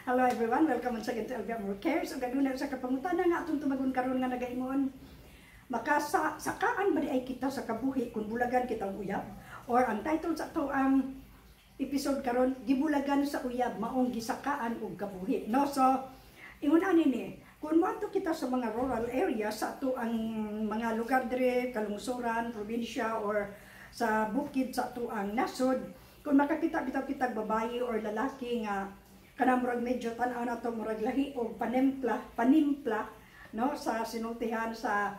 Hello everyone, welcome once again to LB Amor Cares. Ug aduna sa kapangutana nga atong tubagon karon nga nagaingon, makasa sakaan ba diay kita sa kabuhi kung bulagan kita og uyab? Or ang title sa ato ang episode karon, "Gibulagan sa Uyab, Maong Gisakaan og Kabuhi," no? So ingon ani ni, kung moadto kita sa mga rural areas sa ato ang mga lugar dire, kalungsuran, probinsya or sa bukid sa ato ang nasod, kung makakita bitaw kitag babae or lalaki nga kanang murag medyo tan-aw na to, murag lahi og panempla panimpla, no, sa sinultihan, sa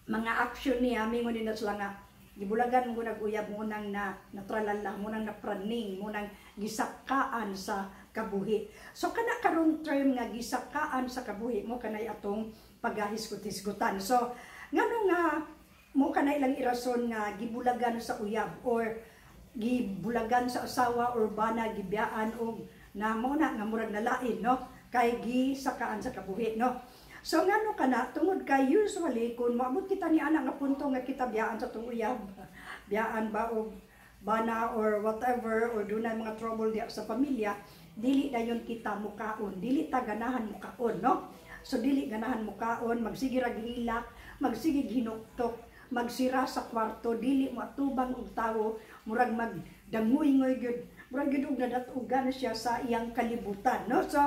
mga action niya, mingon din na sila nga gibulagan mo nag uyab, mo nang na natralala, mo nang napraning, mo nang gisakaan sa kabuhi. So kana karon term nga gisakaan sa kabuhi mo kanay atong pagahisgot-hisgutan. So ngano nga mo kanay lang irason nga gibulagan sa uyab or gibulagan sa asawa or bana, gibiyaan og na mo na nga murag nalain, no, kay gisakaan sa kabuhi, no? So ngano kana? Tungod kay usually kung moabot kita ni ana nga punto nga kita biyaan sa atong uyab, biyaan ba og bana or whatever, or dunay mga trouble diya sa pamilya, dili dayon kita mukaon, dili ta ganahan mukaon, no? So dili ganahan mukaon, magsige rag hilak, magsige hinuktok, magsira sa kwarto, dili mo atubang og tawo, murag magdanguy-ngoy gyud, murag gyud og nadat-ugan siya sa iyang kalibutan, no? So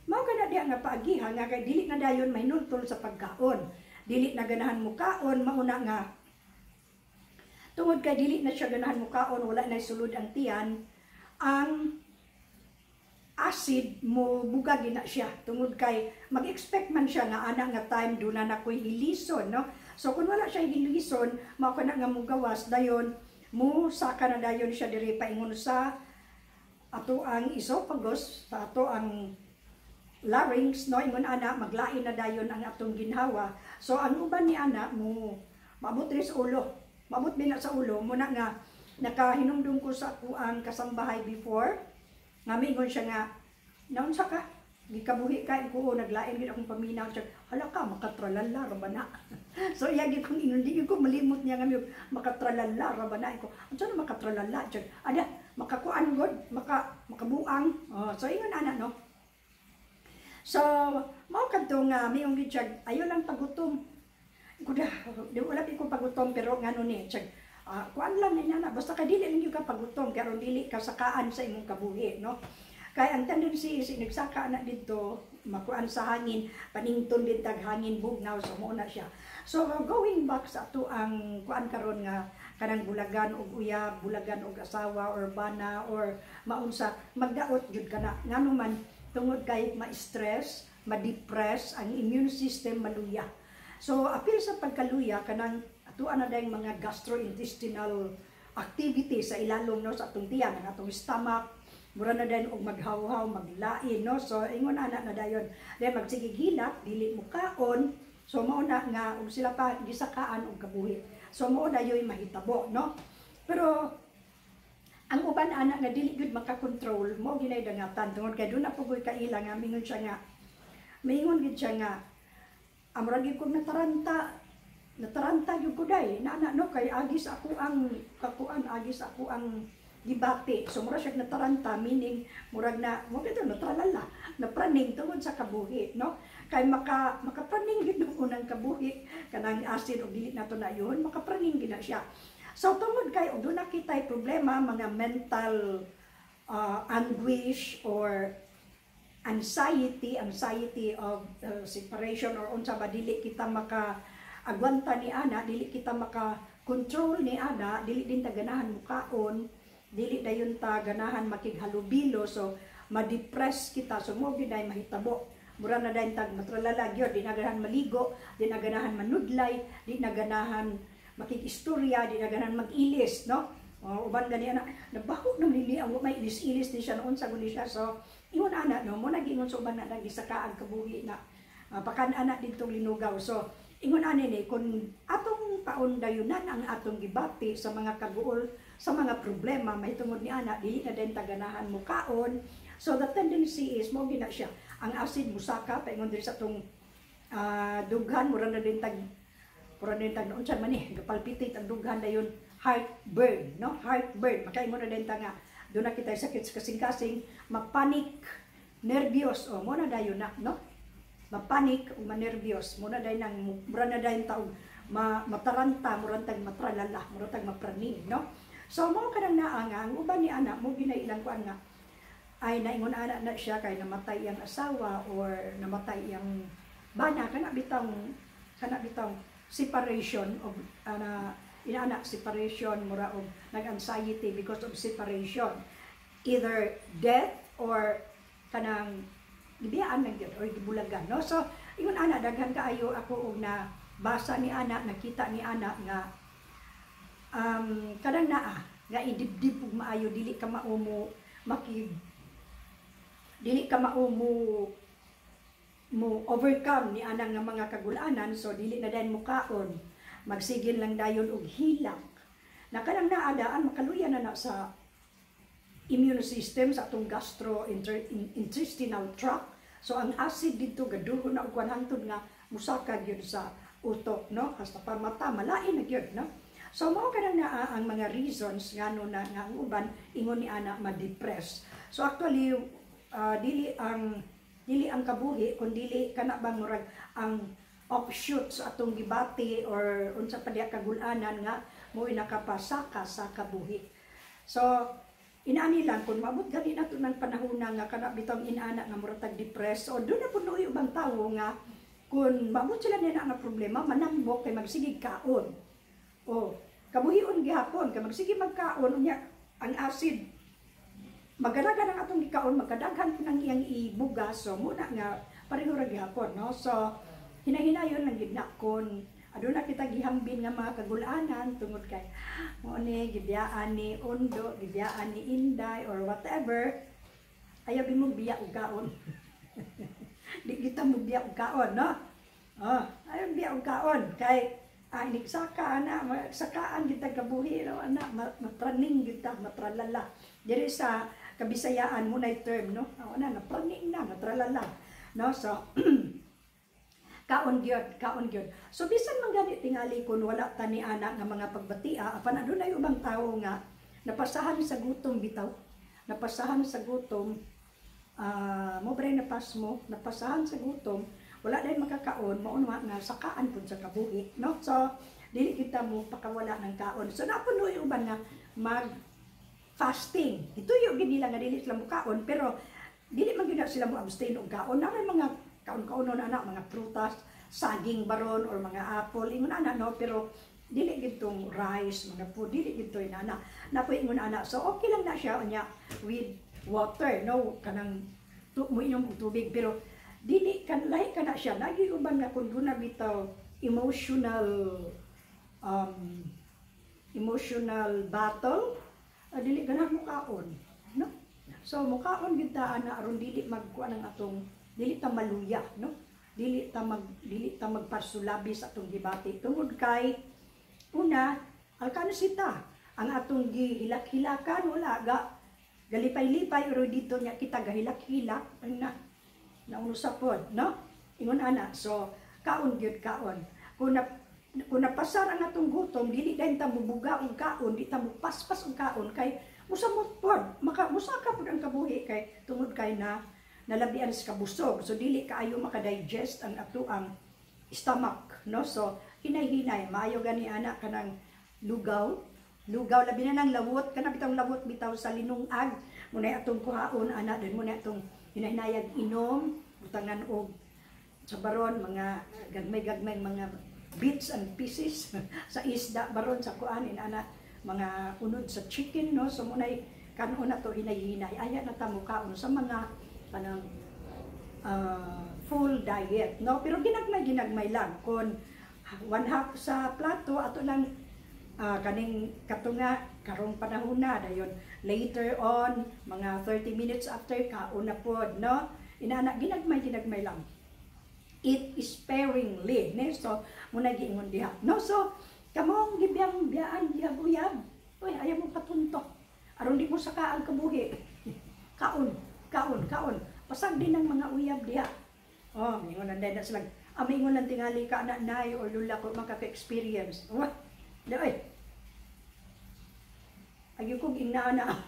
mao kana diha nga paagiha nga kay dili na dayon mahinultol sa pagkaon, dili na ganahan mukaon. Mauna nga tungod kay dili na siya ganahan mukaon, wala na sulod ang tiyan, ang acid mo buga gina siya tungod kay mag-expect man siya nga ana nga time duna na ko'y hilison, no? So kung wala siya hilison, mao kana nga mugawas dayon, mo saka na dayon siya diri paingon sa ato ang esophagus, sa ato ang larynx, no? Ingon ana, maglain na dayon ang atong ginhawa. So ang uban ni ana mo maabot rin sa ulo, maabot din na sa ulo mo na nga nakahinumdum ko sa ako ang kasambahay before nga miingon siya nga, "Naunsa ka, gikabuhi ka ko?" "Naglain gid akong paminaw." Siya, "Hala ka, makatralala ra ba na?" So iya gid kong ingon, di ko malimot niya nga makatralala ra ba na ko. "Unsa na makatralala?" Siya, "Ada, makakuan god, makabuang." Oh, so ingon ana, no? So mao kadto nga miingon gid siya, "Ayo lang pagutom kuda, di wala ko pagutom." Pero ngano ni siya, kuan lang ni nana, basta ka dili lang gyud ka pagutom karon dili ka sakaan sa imong kabuhi, no? Kay ang tendency is nagsaka na didto, makuan sa hangin, panington din tag hangin bugnaw, so mo na siya. So going back sa ato ang kuan karon nga kanang bulagan og uyab, bulagan og asawa or bana or maunsa, magdaot jud kana. Ngano man? Tungod kay ma-stress, ma-depress, ang immune system maluya. So apil sa pagkaluya, kanang atuan na dayong mga gastrointestinal activity sa ilalom, no, sa atong tiyan, ang atong stomach, mura na dayon og maghawhaw, maglain, no? So ingon ana na dayon. Then magsigig hilak, dili mo kaon. So mao na nga ug sila pa gisakaan og kabuhi. So mao dayoy mahitabo, no? Pero ang uban ana nga dili gyud makakontrol, mo ginay dangatan tungod kay doon na pugoy kaila nga mingon siya nga maingon gid siya nga amra gyud kog nataranta, nataranta gyud ko day na ana, no, kay agi sa ako ang kakuan, agi sa ako ang gibati. So mura siya nataranta, meaning murag na mo gito natralala, napraning tungod sa kabuhi, no? Kay makapraning gid ng unang kabuhi, kanang acid og dili nato na yun, makapraning gid na siya. So tungod kay og doon nakitay problema, mga mental anguish or anxiety, anxiety of separation or unsa ba, dili kita maka agwanta ni ana, dili kita maka control ni ana, dili din ta ganahan mukaon, dili dayon ta ganahan makighalubilo, so ma-depress kita. So mo gyud ay mahitabo, mura na dayon tag matralala gyud, di na ganahan maligo, di na ganahan manudlay, di na ganahan makig-istorya, di na ganahan mag-ilis, no? O, uban gani ana, nabaho nang nili ang may ilis-ilis ni siya noon sa guni siya. So ingon ana, no, mo nagingon sa uban na nagisaka ang kabuhi na pakan ana didtong linugaw. So ingon ani ni, kung atong paundayunan ang atong gibati sa mga kaguol, sa mga problema mahitungod ni ana, dili na din taganahan mo kaon. So the tendency is mo gina siya, ang acid musaka paingon diri sa atong dughan, mura na din tag unsa man ni, gapalpitate ang dughan dayon, heartburn, no? Heartburn, makaingon na din ta nga Duna kita sakit sa kasing-kasing, mapanik, nervyos, o mo na dayon na, no? Mapanik o manervyos, mo na dayon nang mura na dayon taong mataranta, murantag matralala, murantag mapraning, no? So mo kanang naa nga ang uban ni ana mo ginay ilang kuan nga ay naingon ana na siya kay namatay iyang asawa or namatay iyang bana, kana bitang separation of ana, inaana separation, mura og nag-anxiety because of separation, either death or kanang gibiyaan lang gyud or gibulagan, no? So ingon ana, daghan kaayo ako og na basa ni ana, nakita ni ana nga kanang naa nga idibdib ug maayo, dili ka mao mo makig dili ka mao mo mo overcome ni anang nga mga kagulanan. So dili na dayon mo kaon, magsigin lang dayon og hilak na kanang naadaan makaluya na na sa immune system, sa atong gastrointestinal tract. So ang acid dito gadugo na og kuan hangtod nga musaka gyud sa utok, no, hasta pa mata, malain na gyud, no? So mao kanang naa ang mga reasons ngano na nga ang uban ingon ni ana ma-depress. So actually, dili ang kabuhi kun dili kana bang murag ang offshoot sa atong gibati or unsa pa diha kagulanan nga mo'y nakapasaka sa kabuhi. So inaani lang, kung maabot gani nato ng panahon na nga kana bitong inaana nga murag tag depressed o doon na puno yung ubang tawo nga kung maabot sila nila nga problema, manambok kay magsigig kaon. O kabuhion gihapon kay magsige magkaon, unya ang acid magadagan ang atong gikaon, magkadaghan po ng iyang ibuga. So muna nga pareho ra gihapon, no? So hinahinayon lang gid na kon aduna kita gihambin nga mga kagulanan tungod kay mo ni gibiyaan ni Ondo, gibiyaan ni Inday or whatever, ayaw mo biya og kaon. Di kita mo biya og kaon, no? Oh, ayaw biya og kaon kay inigsaka ana, sakaan kita kabuhi, no, ana matraning kita, matralala. Diri sa Kabisayaan mo na term, no? Oh, ana napraning na, matralala, no? So kaon gyud, kaon gyud. So bisan man gani tingali kun wala ta ni ana nga mga pagbatia, apan adunay ubang tawo nga napasahan sa gutom bitaw. Napasahan sa gutom, mo ba napas mo, napasahan sa gutom, wala dahil makakaon, mao na nga sakaan pud sa kabuhi, no? So dili kita mo pakawala ng kaon. So napuno yung uban nga mag fasting. Ituyo gid nila nga dili sila mukaon, pero dili man gyud na sila mo abstain og kaon. Naa mga kaon-kaonon ana, mga prutas, saging baron or mga apple, ingon ana, no, pero dili gid tong rice, mga food, dili gid to inana. Napoy ingon ana. So okay lang na siya unya with water, no, kanang mo inom og tubig, pero dili kan lahi ka na siya. Lagi uban nga kung duna bitaw emotional battle, dili ganahan mo kaon, no? So mukaon gid ta ana aron dili magkuan ang atong dili ta maluya, no? Dili ta magparsulabi sa atong gibati tungod kay una alkansita ang atong gihilak-hilakan, wala ga galipay-lipay ro dito nya kita gahilak-hilak na naunusa pod, no? Ingon ana. So kaon gyud, kaon. Kung napasar ang atong gutom, dili dayon ta mubuga og kaon, di ta mupaspas og kaon kay musamot pod, maka musaka pod ang kabuhi kay tungod kay na nalabian sa kabusog. So dili kaayo makadigest ang ato ang stomach, no? So hinay-hinay, maayo gani ana kanang lugaw, lugaw labi na nang lawot, kana bitang lawot bitaw sa linungag, muna atong kuhaon ana din, muna atong hinahinayag inom, butangan og sa baron mga gagmay-gagmay mga bits and pieces sa isda baron, sa kuan ana, mga unod sa chicken, no? So munay kanon na to hinay-hinay, aya na ta mo kaon sa mga kanang full diet, no? Pero ginagmay ginagmay lang, kon one half sa plato ato lang, kaning katunga karong panahon na, dayon later on mga 30 minutes after, kaon na pod, no? Inana, ginagmay ginagmay lang, eat sparingly, ne? So muna giingon diha, no? So kamong gibiyang biyaan diha uyab, uy, ayaw mo patunto aron di mo saka ang kabuhi. Kaon, kaon, kaon, pasag din ang mga uyab diha. Oh, mingon lang na sila, mingon lang tingali ka na nay or lula ko makaka-experience. What di ay agyo kog ingna na.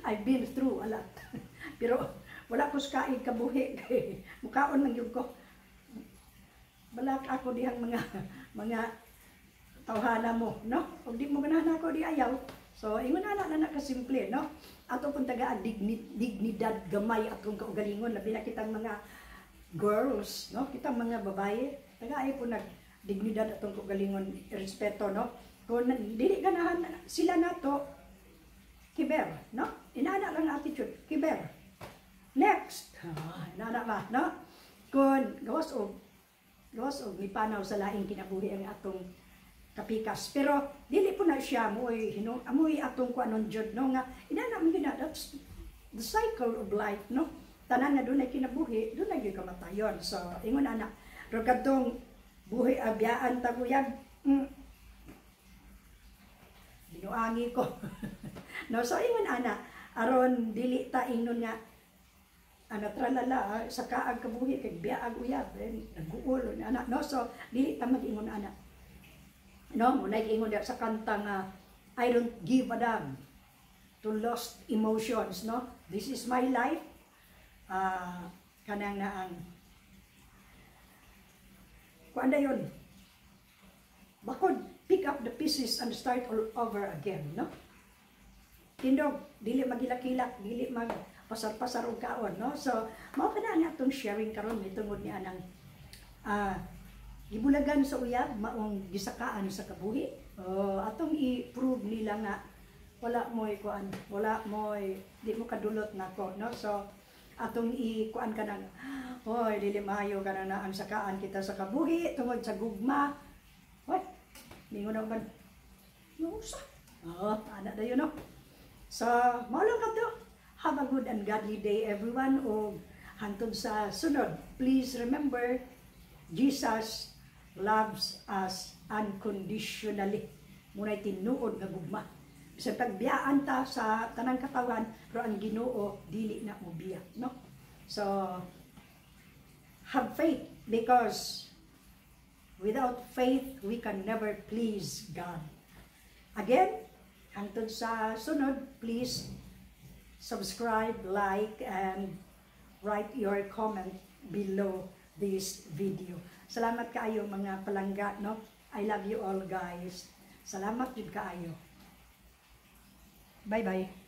I've been through a lot. Pero wala ko sa kaig kabuhi kay mukaon lang gyud ko. Balak ako dihang mga tawhana mo, no? Kung di mo ganahan ako, di ayaw. So, ingon ana na na kasimple, no? Ato pong tagaan dignidad gamay atong kaugalingon, labi na kitang mga girls, no? Kitang mga babae, tagaay po nag dignidad atong kaugalingon, respeto, no? Kung dili ganahan sila nato, kiber, no? Inana lang attitude, kiber. Next, inana ba, no? Kung gawas og mipanaw sa laing kinabuhi ang atong kapikas. Pero dili po na siya mo'y hino amoy atong kuanon jud, no, nga inana man gyud na, that's the cycle of life, no? Tanan nga dunay kinabuhi, dunay gyud kamatayon. So ingon ana. Pero kadtong buhi abyaan taguyag, binuangi ko, no? So ingon ana aron dili ta ingnon nga ana tralala, sa kaag kabuhi kay biyaag uyab eh, naguol ana, no? So dili ta mag-ingon ana, no? Mo ingon sa kanta nga "I don't give a damn to lost emotions," no? This is my life, kanang na ang kuan dayon, bakod pick up the pieces and start all over again, no? Tindog, dili magilak-hilak, dili mag pasar-pasar og kaon, no? So mao kana nga atong sharing karon tungod ni anang gibulagan sa uyab maong gisakaan sa kabuhi. Oh, atong i-prove nila nga wala mo'y kuan, wala mo'y di mo kadulot nako, no? So atong i-kuan ka nang, hoy, dili maayo ka na ang sakaan kita sa kabuhi tungod sa gugma. Hoy, ningon na man usa. Oh, ana dayon, no? So, mao lang kadto. Have a good and godly day, everyone, ug hangtod sa sunod. Please remember, Jesus loves us unconditionally. Muna'y tinuod nga gugma. Bisan pagbiyaan ta sa tanang katawan, pero ang Ginoo dili na mobiya, no? So, have faith because without faith we can never please God. Again, hangtod sa sunod, please subscribe, like, and write your comment below this video. Salamat kaayo, mga palangga, no? I love you all, guys. Salamat jud kaayo. Bye-bye.